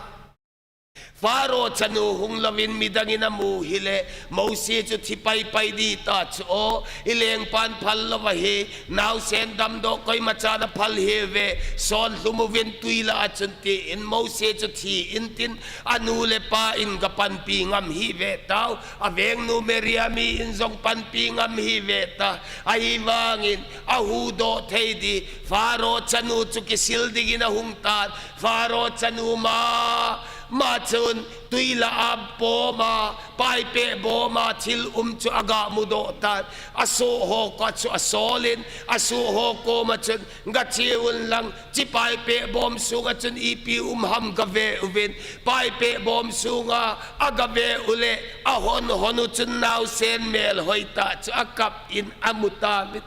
Pharaoh chanu hung louvin midang in amu hile, Mose chu thi paipai di ta chu o, ilengpan phal lou ahi, naosen damdoh koima chan aphal hi ve, son lhum uvin twi lah a chun tin Mose chu thi in tin, anu le pa in ga panpi ngam hi ve tau, avengnu Miriam in jong panpi ngam hi ve ta, ahivangin ahuhdoh thei di, Pharaoh chanu chu kisil dingin ahung tan, Pharaoh chanu ma, ma chun twi lah a bom a, paipeh bom a, thil um chu aga mudoh tan. Asoh ho koma chu asol in, asoh ho koma chun, ga che un lang, chi paipeh bom sunga chun ipi um ham ga ve uvin, paipeh bom sunga aga ve u le, ahon hon u chun naosen melhoi tah chu akap in amu ta vin.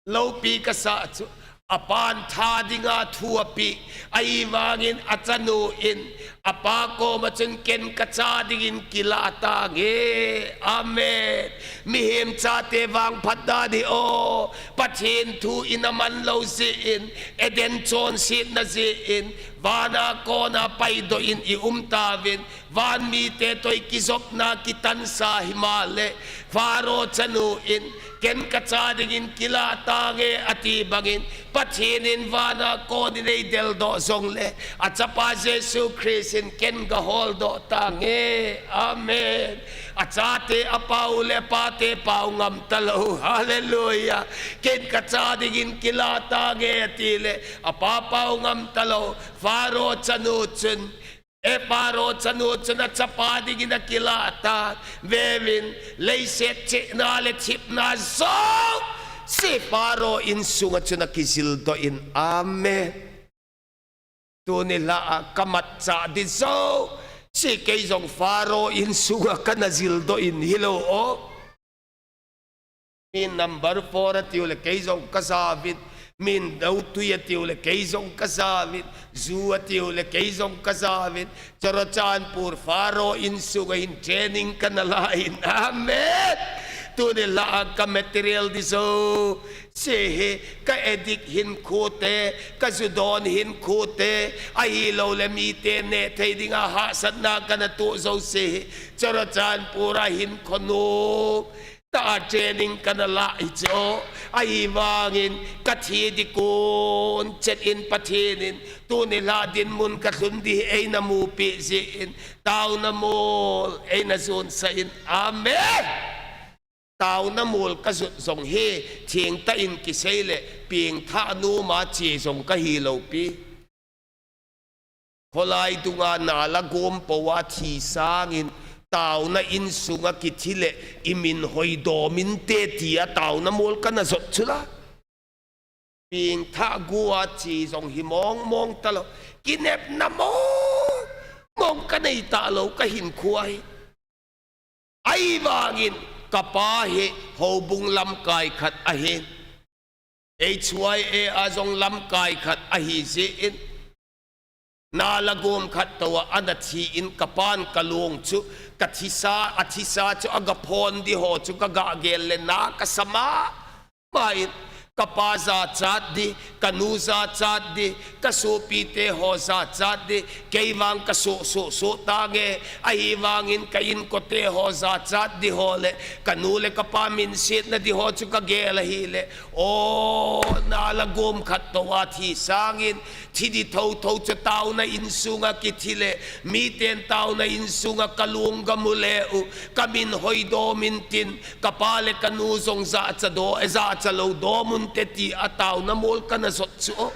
Loupi kasa chu, apan tha dinga thu api, ahivangin achanu in, apa koma chun ken kacha dingin kilah tange. Amen. Mihem chate vangphat dan hi o, Pathen thu in aman lou jeh in, Eden chonsetna jeh in, vana kona paidoh in i um tauvin, Van mite toh i kijopna kitansa himahleh, Pharaoh chanu in, ken kacha dingin kilah tange ati bangin, Pathen in vana konin eideldoh jongleh, achapa Jesu Christ in ken gaholdoh tange. Amen. Achate apau le apate pau ngam talou. Hallelujah. Ken kacha dingin kilah tange atileh, apa pau ngam talou. Pharaoh chanu chun, E Pharaoh chanu chun achapa dingin akilah tan. Vevin, leiset chihna le thipna jouse Pharaoh insunga chun akijildoh in. Amen. Tuni lah a kamatchah ding jouse kei jong Pharaoh insunga kana jildoh in hilou o. Min number four atiu le kei jong kajauvin. Min dotui atiu le kei jong kajauvin. Ju atiu le kei jong kajauvin. Churachandpur Pharaoh insunga hin training kana la in. Amen. Tuni lah a ka material ding jouse hi, ka addict hinkho te, ka ju don hinkho te, ahilouleh mite neh thei dinga hahsatna kana toh jouse hi, Churachandpur a hinkho nom tah a training kana la hi chu. Ahivangin ka thi ding kon chet in Pathen in tuni lah dinmun ka lhun ding hi eina mupeh jeh in taona mol eina jonsah in. Amen. Taona mol ka jot jong hi thengtah in kisei leh pengthah noma che jong ka hilou pi. Kholai dunga nala gom pou a thi sangin Taona insunga kithi le imin hoidom inte tia taona mol kana jot chu la. Pengthah gua chi jong hi mong mong talou. Kinepna mong mong kanei talou kahinkho ahi. Ahivangin kapa hi houbung lamkai khat ahin. H Y A a jong lamkai khat ahi jeh in. Nala gom khat toh a ana thi in kapan kalung chu, kathisa, athisa chu aga phon di ho chu kaga gel le na kasa mama in, kapa jachat di, kanu jachat di, kasopite ho jachat di, kei vang kasoh soh soh tange, ahivangin ka inkote ho jachat di ho le, kanu le kapa minsetna di ho chu kagel ahile, o, nala gom khat toh a thi sangin, thi di thotho chu taona insunga kithi le, miten taona insunga kalung gamu le u, kamin hoidom intin, kapa le kanu jong jacha do, jacha lou dom unte tia taona mol kana jot chu o.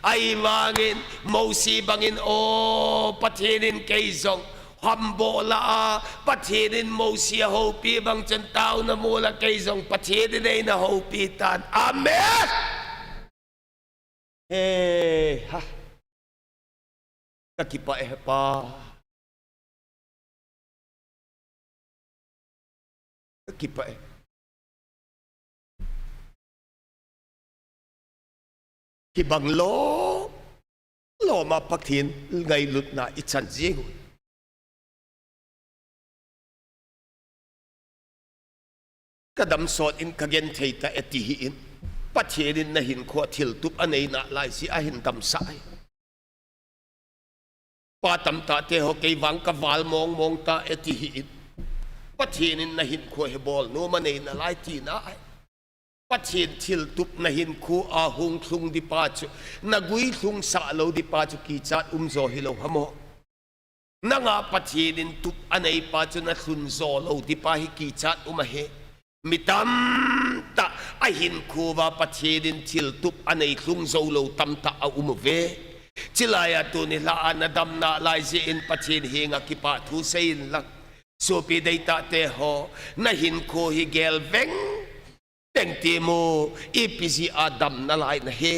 Ahivangin Mosi bangin o Pathen in kei jong hamboh lah a, Pathen in Mosi ahoupi bang chun taona mol a kei jong Pathen in eina houpi tan. Amen. He ha. Kakipah e Pa. Kakipah e. Hibang lom lom a Pathen ngailutna ichan jing u. Kadam sot in kagenthei ta e ti hih in. Pathen in nahinkho a thiltup anei nalai jeh a hin damsah ahi. Pa tamtah te ho kei vang kaval mong mong ta e ti hih in. Pathen in nahinkho hi bol nom anei nalai tina ahi. Pathen thiltup nahinkho a hung lhung di pa chu, nagui lhung sah lou di pa chu kichat um jo hilou ham o. Nanga Pathen in tup anei pa chu nalhun jo lou di pa hi kichat um ahi. Mi tamtah ahinkho uva Pathen in thiltup anei lhung jou lou tamtah aum uve. Chulai a tuni lha a nadam nalai jeh in Pathen henga kipah thu sei in lang. Sopi deitah te ho, nahinkho hi gel veng veng temo, ipi jeh a dam nalai nahi.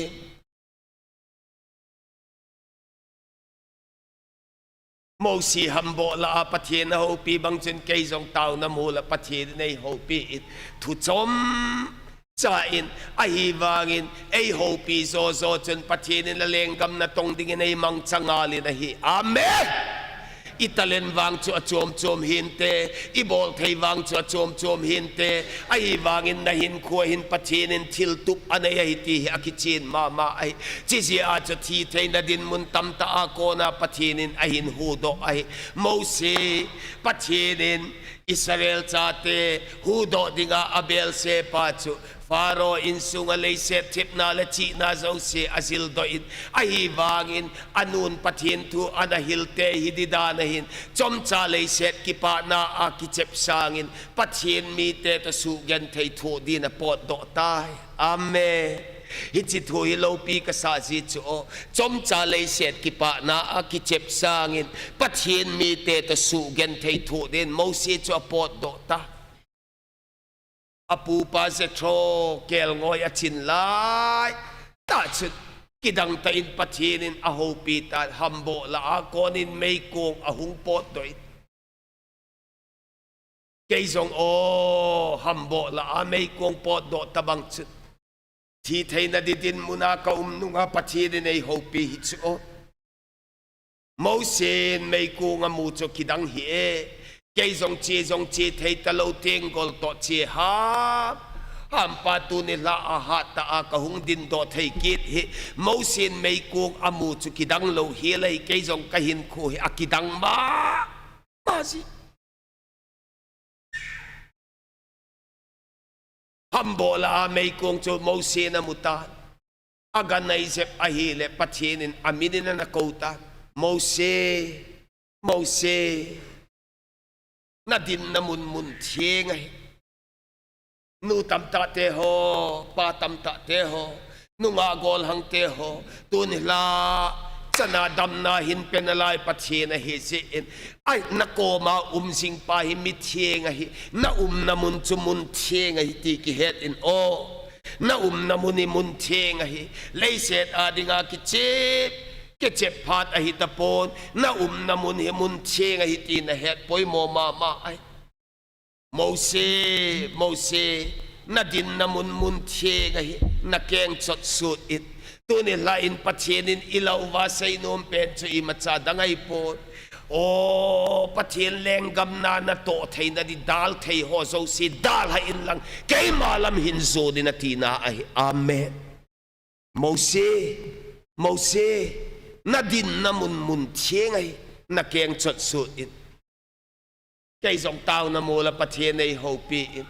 Mosi hamboh lah a Pathen ahoupi bang chun kei jong taona mol a Pathen in eihoupi in thu chomcha in, ahivangin eihoupi jo jo chun Pathen in alenggam natong dingin eimangcha ngal in ahi. Amen. I talent vang chu achom chom hinte, i bolthei vang chu achom chom hinte, ahivangin nahinkho a hin Pathen in thiltup anei ahi ti hi akichen mama ahi. Chujeh a chu thitheina dinmun tamtah a kona Pathen in ahin huhdoh ahi. Mosi, Pathen in Israel chate huhdoh dinga abelse pa chu Pharaoh insunga leiset thepna le chihna jouse ajildoh in, ahivangin anun Pathen thu ana hilte hi didan ahin, chomcha leiset kipana a kichep sangin Pathen mite toh suhgenthei thoh din apotdoh tai. Amen. Hiche thu hi loupi kasah ji chu o. Chomcha leiset kipana a kichep sangin Pathen mite toh suhgenthei thoh din Mosi chu apotdoh tai. Apupa Jethro kelngoi achin lai tah chun, kidang tah in Pathen in ahoupi tan, hamboh lah a konin meikong ahung potdoh in. Kei jong o, hamboh lah a meikong potdoh tabang chun, thitheina di dinmun a kaum nunga Pathen in eihoupi hi chu o. Mosi in meikong amu chu kidang hih e. Kei jong che jong che thei talou tenggol toh che ham hampa tuni lha a hat tah a kahung dindoh thei kit hi. Mosi in meikong amu chu kidang lou hih lai, kei jong kahinkho hi akidang mama ji. Hamboh lah a meikong chu Mosi in amu tan. Aga nai jep ahile Pathen in amin in ana kou tan. Mosi, Mosi, nadinna mun mun theng ahi. Nu tamtah te ho, pa tamtah te ho, nungah golhang te ho, tuni lha chana damna hin pe nalai Pathen ahi jeh in, ai, nakoma um jing pa hi mitheng ahi, na umna mun chu mun theng ahi ti kihet in aw. Na umna mun hi mun theng ahi, leiset a dinga kichep, kichep phat ahi tapon, na umna mun hi mun theng ahi ti nahet poimo mama ahi. Mose, Mose, na dinna mun mun theng ahi, na keng chot sut in. Tuni lha in Pathen in ilouva seinom pen chu imacha dang ahipon. Aw, Pathen lenggam na natoh theina di dalha thei ho jouse dalha inlang, keima lam hin jon in atina ahi. Amen. Mose, Mose, na dinna mun mun theng ahi, na keng chot sut in. Kei jong taona mol a Pathen eihoupi in,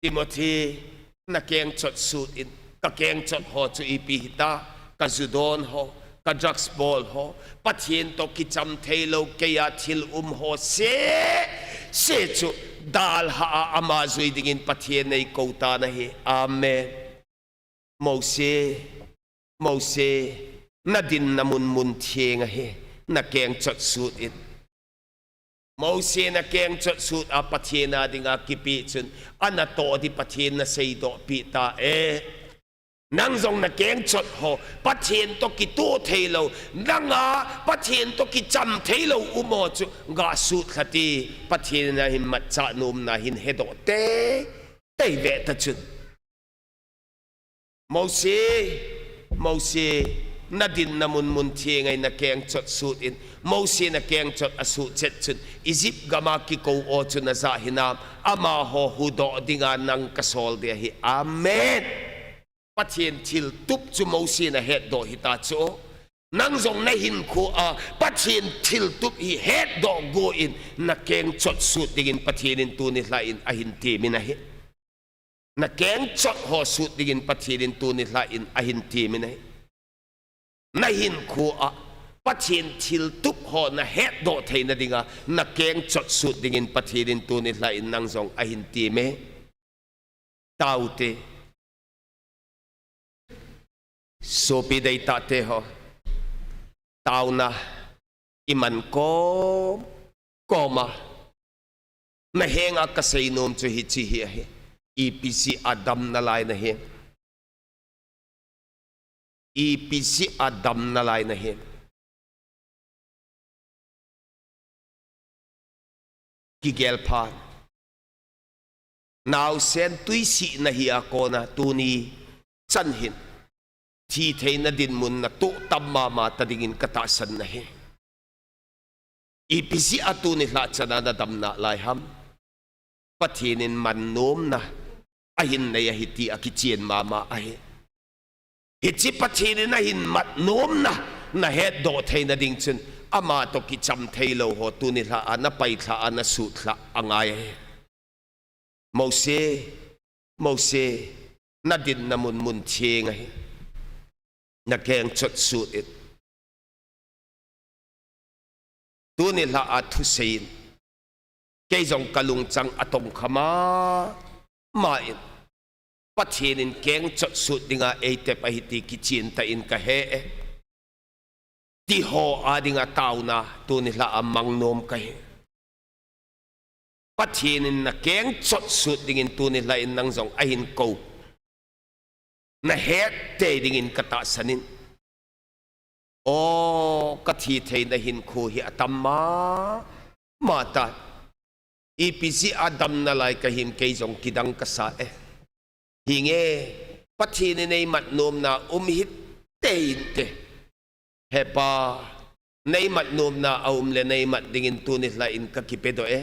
Timothy, na keng chot sut in, ka keng chot ho chu ipi hita, ka ju don ho, ka drugs bol ho, Pathen toh kicham theilou, keiya thil um ho sese chu dalha a ama jui dingin Pathen eikou tan ahi. Amen. Mose, Mose, na dinna mun mun theng ahi, na keng chot sut in. Mose na keng chot sut a Pathen a dinga kipeh chun, anatoh di Pathen na seidoh peh ta e. Nang jong na keng chot ho, Pathen toh kitoh theilou, nanga Pathen toh kicham theilou um ho chu, ga sut lha ti, Pathen in ahin matchah nomna hin hedoh teitei ve ta chun. Mose, Mose, na dinna mun mun theng ahi, na keng chot sut in. Mose na keng chot asut chet chun, Egypt gam a kikou ho chu najah hinam, amaho huhdoh dinga nang kasol ding ahi. Amen. Pathen thiltup chu Mose na hetdoh hita chu. Nang jong na hinkho a Pathen thiltup hi hetdoh go in, na keng chot sut dingin Pathen in tuni lha in ahin temin ahi. Na keng chot ho sut dingin Pathen in tuni lha in ahin temin ahi. Na hinkho a Pathen thiltup ho na hetdoh theina dinga, na keng chot sut dingin Pathen in tuni lha in nang jong ahin teme. Taute. Sopi deitahte ho. Taona iman kom, koma. Na henga kaseinom chu hiche hi ahi. Ipi jeh a dam nalai nahi. Ipi jeh a dam nalai nahi. Kigel phat. Naosen tuisih nahi a kona tuni chan hin, thi theina dinmun natoh tam mama ta dingin katahsan nahi. Ipi jeh a tuni lha chan a nadam nalai ham. Pathen in man nomna ahin nei ahi ti akichen mama ahi. Hiche Pathen in ahin mat nomna nahetdoh theina ding chun, ama toh kicham theilou ho tuni lha a napai lha a nasut lha angai ahi. Mose, Mose, na dinna mun mun theng ahi. Na keng chot sut in. Tuni lha a thusei in. Kei jong kalungchang atongkha mama in. Pathen in keng chot sut dinga eitep ahi ti kichen tah in kahe e. Ti ho a dinga taona tuni lha a mang nom kahi. Pathen in na keng chot sut dingin tuni lha in nang jong ahin kou. Nahet tei dingin katahsan in. Aw, kathi theina hinkho hi atam mama ta. Ipi jeh a dam nalai kahim kei jong kidang kasa e. Hinge, Pathen in eimat nomna um hite inte. He Pa, neimat nomna aum le neimat dingin tuni lha in kakipedoh e.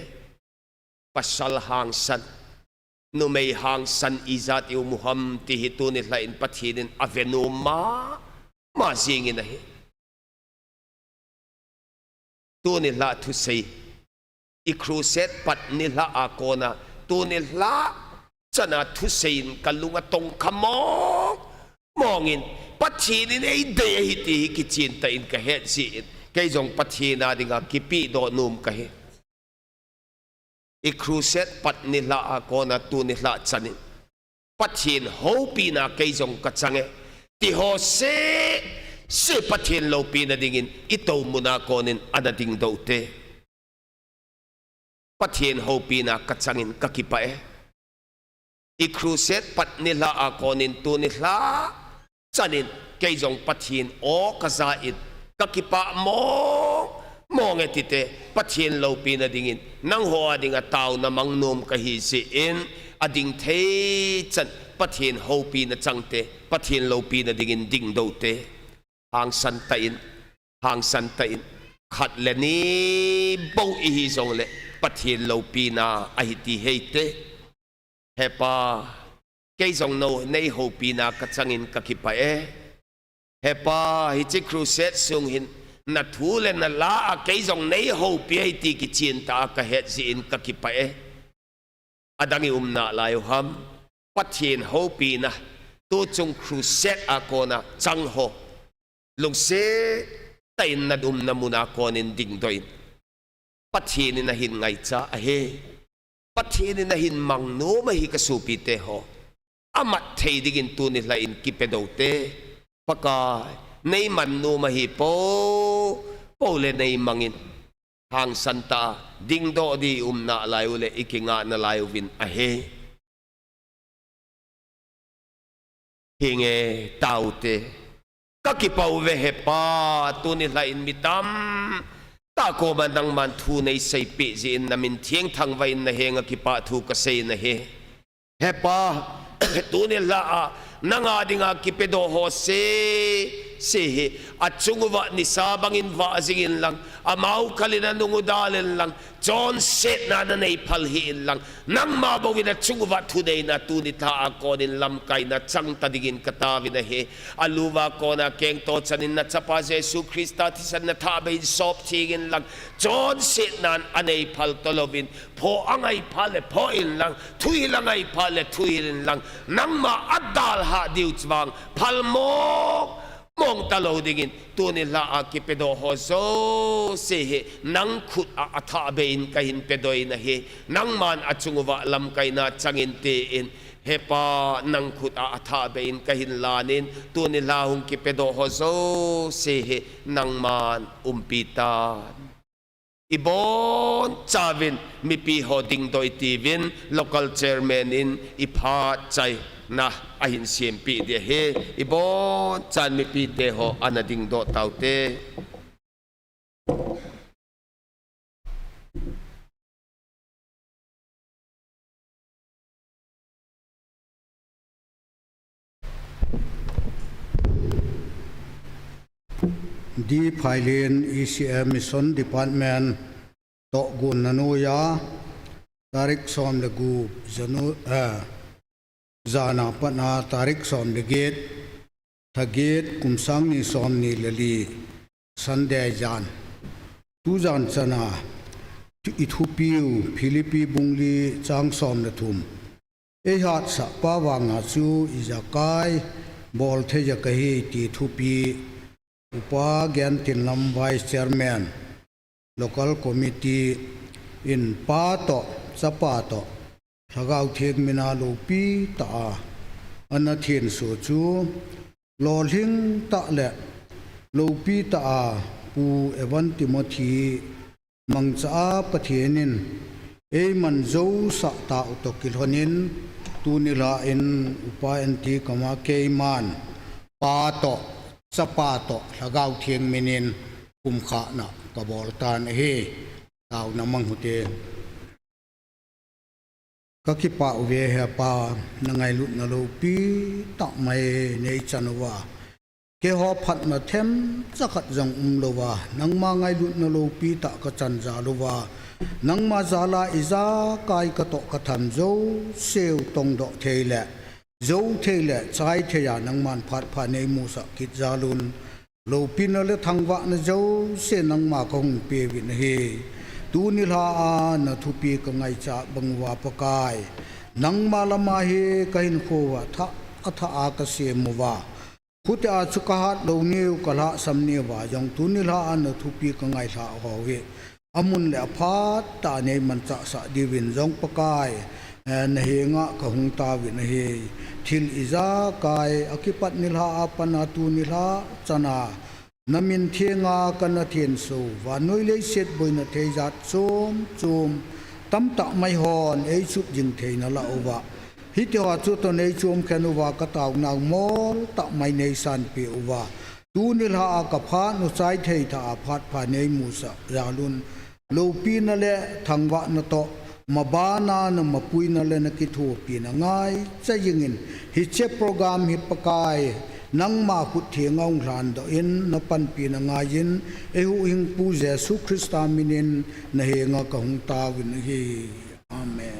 Pasal hangsan, numei hangsan ijat i um u ham ti hi tuni lha in Pathen in ave nom mama jingin ahi. Tuni lha thusei. I crusade pat nilha a kona, tuni lha chana thusei in kalung atongkha mong mong in, Pathen in eidei ahi ti hi kichen tah in kahet jeh in, kei jong Pathen a dinga kipedoh nom kahi. I crusade pat nilha a kona tuni lha chan in, Pathen houpina kei jong kachang e. Ti ho se, se Pathen loupina dingin i tou muna konin ana dingdoh te. Pathen houpina ka changin ka kipah e. I crusade pat nilhah a konin tu nilhah chanin kei jong Pathen aw ka ja in ka kipah mong mong e tite, Pathen loupina dingin nangho a dinga tauna mang nom ka hi jeh in, a ding thei chan Pathen houpina chang te, Pathen loupina dingin dingdoh te. Hangsan tah in, hangsan tah in, khat le ni bou i hi jongle Pathen loupina ahi ti hei te. He Pa, kei jong no nei houpina ka changin ka kipah e. He Pa, hiche crusade sung hin na thu le na la a kei jong nei houpi ahi ti kichen tah a ka het jeh in ka kipah e. Adang i um nalai u ham? Pathen houpina, tu chung crusade a kona chang ho, lungset tah in na umna muna konin dingdoh in. Pathen in ahin ngaicha ahi. Pathen in ahin mang nom ahi ka sopite ho. Amat thei dingin tu nilhah in kipedoh te. Pakai, nei man nom ahi po, po le nei mang in. Hangsan tah a dingdoh di i um nalai u le i kingah nalai uvin ahi. Hinge, tao te. Ka kipah uve He Pa, tu nilhah in mi tamtah koma nangman thu nei seipeh jeh in na min thiang thangvah in na henga kipah thu ka sei in ahi. He Pa, tu nilhah a nanga dinga kipedoh ho sese hi achung uva nisa bangin vah jing in lang, amau kal in anung u dal in lang, chonsetna na nei phal hih in lang, nangma bou in achung uva thuneina tu nilhah a konin lamkaina chang ta dingin ka taovin ahi. Alu uva kona kengto chan in na Chapa Jesu Christa thisan na thah bei in sop theng in lang, chonsetnan anei phal talouvin, phoh angai phat le phoh in lang, thuhil angai phat le thuhil in lang, nangma a dalhah diu chu vang phal mong mong talou dingin, tu nilhah a kipedoh ho jouse hi nang khut a athah bei in ka hin pedoh in ahi. Nangman achung uva lamkaina chang in tin, He Pa, nang khut a athah bei in ka hin lan in, tu nilhah hung kipedoh ho jouse hi nangman umpi tan. I bonchauvin mipi ho dingdoh i tiuvin, local chairman in i phat chaina ahin sempeh ding ahi. I bonchan mipite ho ana dingdoh taute. D. Phailin, E C M Mission Department toh gonna noiya, tarik som le gup, Janu-, eh, jana pat a tarik som le get, lha get, kum sang ni som ni le li, Sunday jan. Tujan chana i thupiu Philippi bung li chang som le thum. Eihatsah pa vanga chu ijakai bolthei ja kahi ti thupi Upa Gentinlam, Vice Chairman, Local Committee in Pa toh, Chapa toh, Lhagao Theng mina loupi tah a ana thenso chu lolhing tah le loupi tah a Pu Evan Timothy mangcha a Pathen in eiman jousah tah u toh kilhonin, tuni lha in Upa N T Kama keiman Pa toh, Chapa toh, Lhagao Theng minin pumkhahna kabol tan ahi. Taona mang hute. Kakipah uve He Pa, na ngailutna loupi tah mai neichan uva. Keiho phatna themcha khat jong umlouva, nangma ngailutna loupi tah kachan jal uva. Nangma jala ijakai katoh katham jouseu tongdoh thei le, jou thei le, chai thei a nangman phat pha neimusah kit jal un. Loupina le thangvahna jouse nangma kahung peuvin ahi. Tuni lha a na thupi kangaichat bang uva Pakai, nangma lama hi kahinkho uva thah, athah a kasem uva. Khute a chu kahat lou niu kalhahsam niuva jong tuni lha a na thupi kangailhah ho hi amun le aphat tah a neimanchah sah diuvin jong Pakai, eh, na henga kahung tauvin ahi. thil ijakai akipat nilhah a pat a tu nilhah chan a namin thenga kana thenso, vannoi leiset boina thei jat chom chom tamtah mai hon eichup jing thei nalah uva, hitiho chu toh neichom khen uva, kataonau moltah mai neisanpeh uva, tu nilhah a kaphat u chai thei tah a phat pha neimusah jal'un, loupina le thangvahna toh, mabana namapuina le nakithopina ngaicha jingin, hiche program hi Pakai, nangma khut thenga hung lhandoh in, napanpina ngaiyin, eihuhhingpu Jesu Christa minin nahenga kahung taovin ahi. Amen.